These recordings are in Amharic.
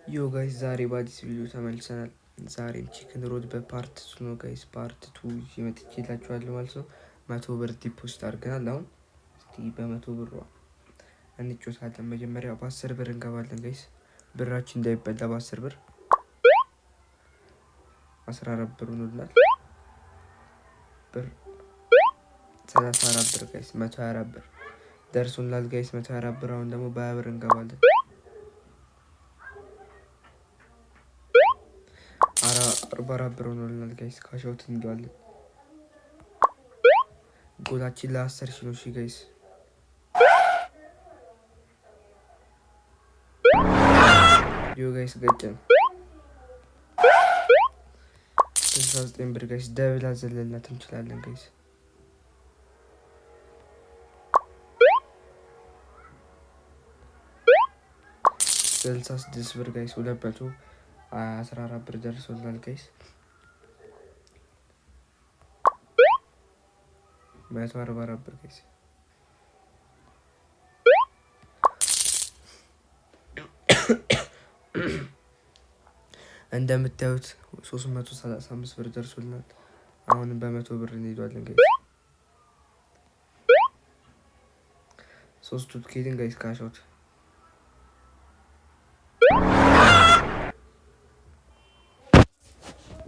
Yo guys፣ ዛሬ በአዲስ ቪዲዮ ተመልሰናል። ዛሬም Chicken Road በ part two ነው guys፣ part two ይዤ መጥቼላችኋለሁ ማለት ነው። 100 ብር deposit አድርገናል። አሁን እስቲ በ100 ብሯ እንጫወታለን። መጀመሪያ በ10 ብር እንገባለን guys፣ ብራችን እንዳይበላ። በ10 ብር 14 ብር ሆኖልናል። ብር 34 ብር guys፣ 124 ብር ደርሶናል guys፣ 124 ብር። አሁን ደግሞ በ20 ብር እንገባለን። 44 ብር ሆኖልናል guys። Cash out እንለዋለን። ጎላችን ለ10,000 ነው። እሺ guys። Yo guys፣ ገጨን። 69 ብር guys፣ double አዘለልናት፣ እንችላለን guys። 66 ብር guys፣ 214 ብር ደርሶልናል guys። 144 ብር guys። እንደምታዩት 335 ብር ደርሶልናል። አሁንም በ100 ብር እንሄዷለን guys። ሶስቱ ኬድን guys፣ cash out።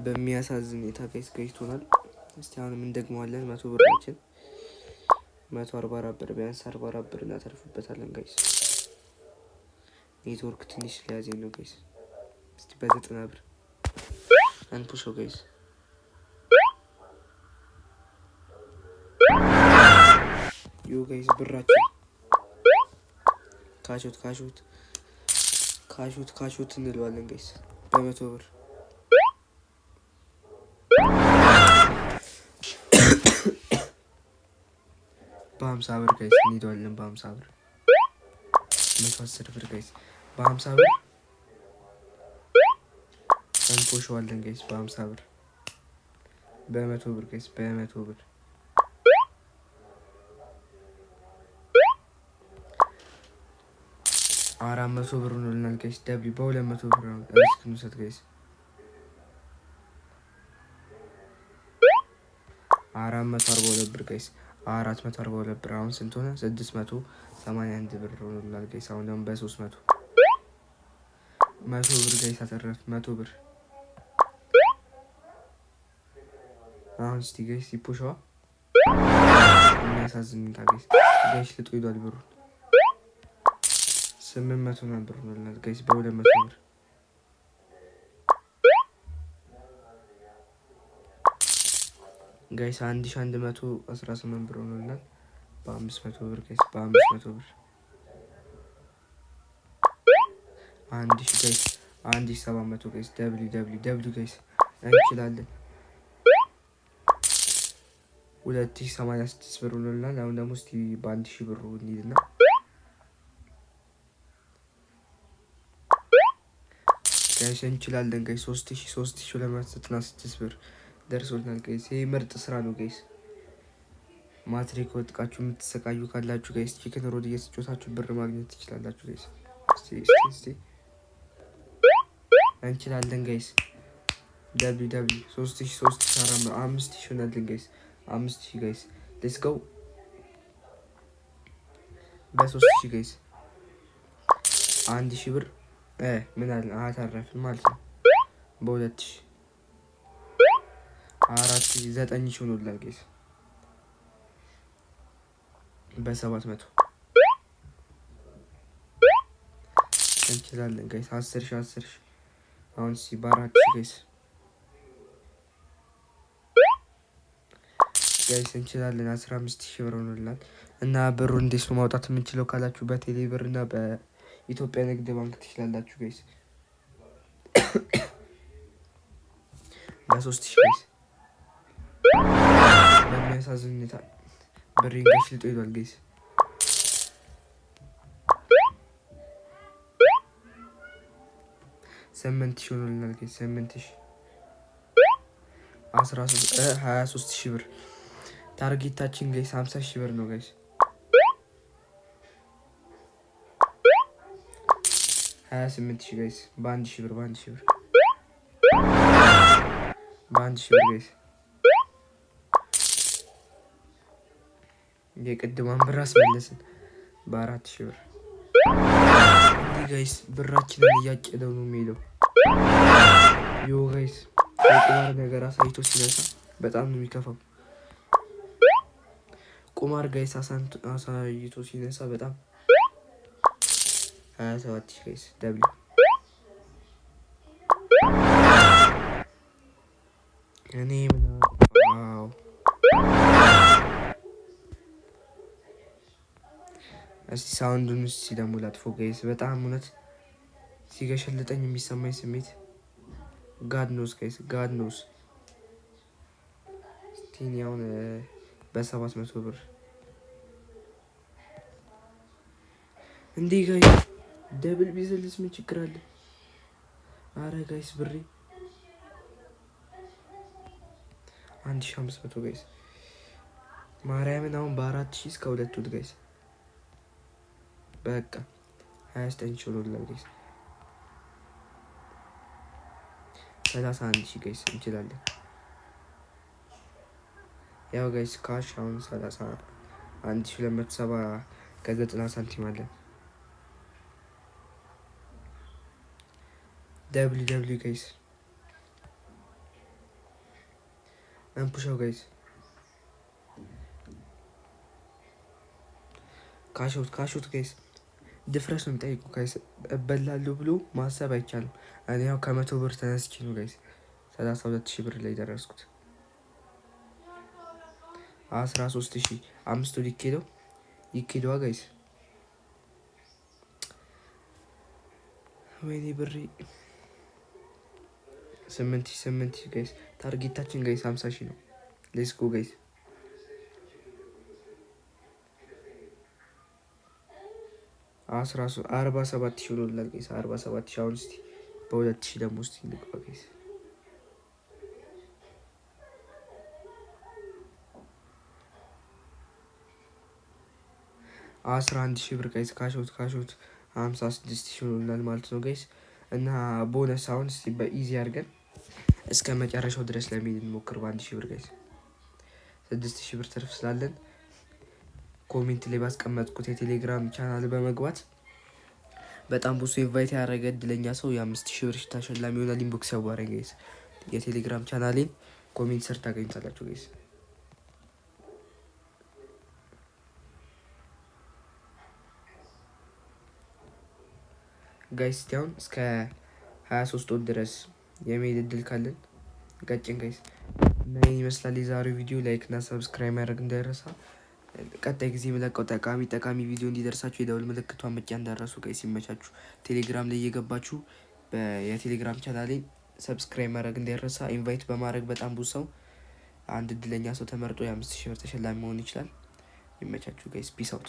በሚያሳዝን ሁኔታ guys ገጭቶናል። እስቲ አሁንም እንደግመዋለን። 100 ብራችን 144 ብር፣ ቢያንስ 44 ብር እናተርፍበታለን guys። ኔትወርክ ትንሽ ሊያዘኝ ነው guys። እስቲ በ90 ብር አንፑሾ guys። Yo guys፣ ብራችን cash out፣ cash out፣ cash out፣ cash out እንለዋለን guys በ100 ብር። በ50 ብር guys እንሄደዋለን። በ50 ብር 110 ብር guys፣ በ50 ብር እንፖሸዋለን guys። በ50 ብር፣ በ100 ብር guys፣ በ100 ብር 400 ብር ሆኖልናል guys። W በ200 ብር ነው፣ risk እንውሰድ guys። 442 ብር guys፣ 442 ብር። አሁን ስንት ሆነ? 681 ብር ሆኖልናል guys። አሁን ደግሞ በ300 100 ብር guys አተረፍ፣ 100 ብር። አሁን እስቲ guys ይፖሸዋ። የሚያሳዝን ሁኔታ guys፣ guys ልጦ ሄዷል ብሩን። 800 ምናምን ብር ሆኖልናል guys በ200 ብር። Guys፣ 1118 ብር ሆኖልናል በ500 ብር guys። በ500 ብር 1000 guys፣ 1700 guys። W W W guys፣ እንችላለን። 2086 ብር ሆኖልናል። አሁን ደግሞ እስቲ በ1000 ብሩ እንሂድና guys እንችላለን guys። 3296 ብር ደርሶልናል guys። ይህ ምርጥ ስራ ነው guys። ማትሪክ ወጥቃችሁ የምትሰቃዩ ካላችሁ guys፣ Chicken Road እየተጫወታችሁ ብር ማግኘት ትችላላችሁ guys። እስቲ እስቲ እስቲ እንችላለን guys። W W፣ 3000፣ 3400፣ 5000 ሆናልን guys። 5000 guys፣ let's go። በ3000 guys 1000 ብር ምን አለን አተረፍን ማለት ነው። በ2000 4000፣ 9000 ሆኖላል guys። በ700 እንችላለን guys። 10,000፣ 10,000። አሁን ሲ በ4000 guys። Guys እንችላለን። 15,000 ብር ሆኖልናል። እና ብሩ እንዴት ነው ማውጣት የምንችለው ካላችሁ በቴሌ ብር እና በኢትዮጵያ ንግድ ባንክ ትችላላችሁ guys። በ3000 guys። በሚያሳዝን ሁኔታ ብሬን guys ልጦ ሄዷል guys። 8000 ሆኖልናል guys። 8000፣ 13፣ 23,000 ብር። Target ኣችን guys 50,000 ብር ነው guys። 28,000 guys። በ1,000 ብር፣ በ1,000 ብር፣ በ1,000 ብር guys። የቅድሟን ብር አስመለስን በ4,000 ብር። እንዲህ guys ብራችንን እያጨደው ነው የሚሄደው። Yo guys፣ የቁማር ነገር አሳይቶ ሲነሳ በጣም ነው የሚከፋው። ቁማር guys አሳይቶ ሲነሳ በጣም። 27,000 guys፣ W። እኔ ምናው እስቲ sound ኡን እስቲ ደግሞ ላጥፎ guys። በጣም እውነት ሲገሸልጠኝ የሚሰማኝ ስሜት God knows guys፣ God knows። እስቲ እኔ አሁን በ700 ብር እንዴ guys፣ double ቢዘልስ ምን ችግር አለ? አረ guys፣ ብሬ 1500 guys። ማርያምን አሁን በ4000 እስከ ሁለት ውድ guys። በቃ 29,000 ሆኖላል guys። 31,000 guys እንችላለን። ያው guys cash አሁን 31,270 ከ90 ሳንቲም አለን። W W guys፣ እንፑሻው guys። Cash out፣ cash out guys። ድፍረት ነው የሚጠይቁ guys። እበላለሁ ብሎ ማሰብ አይቻልም። እኔ ያው ከ100 ብር ተነስቼ ነው guys 32,000 ብር ላይ ደረስኩት። 13,000፣ አምስቱ ሊኬደው ይኬደዋ guys። ወይኔ ብሬ። 8,000፣ 8,000 guys። Target ኣችን guys 50,000 ነው። Let's go guys። 47,000 ሆኖላል guys። 47,000። አሁን እስቲ በ2,000 ደግሞ እስቲ እንግባ guys። 11,000 ብር guys። Cash out፣ cash out። 56,000 ሆኖላል ማለት ነው guys። እና ቦነስ አሁን እስቲ በ easy አድርገን እስከ መጨረሻው ድረስ ለመሄድ እንሞክር። በ1,000 ብር guys 6,000 ብር ትርፍ ስላለን comment ላይ ባስቀመጥኩት የቴሌግራም ቻናል በመግባት በጣም ብዙ invite ያደረገ እድለኛ ሰው የ5,000 ብር ተሸላሚ ይሆናል። Inbox ያዋረኝ guys። የቴሌግራም channel ኤን comment ስር ታገኙታላችሁ guys። Guys እስቲ አሁን እስከ 23 ወር ድረስ የመሄድ እድል ካለን ቀጭን guys። እና ይህን ይመስላል የዛሬው ቪዲዮ። Like እና subscribe ማድረግ እንዳይረሳ። ቀጣይ ጊዜ የምለቀው ጠቃሚ ጠቃሚ ቪዲዮ እንዲደርሳችሁ የደውል ምልክቷን መጫን እንዳትረሱ guys። ሲመቻችሁ ቴሌግራም ላይ እየገባችሁ የቴሌግራም channel ኤን subscribe ማድረግ እንዳይረሳ። Invite በማድረግ በጣም ብዙ ሰው አንድ እድለኛ ሰው ተመርጦ የ5,000 ብር ተሸላሚ መሆን ይችላል። ይመቻችሁ guys። Peace out።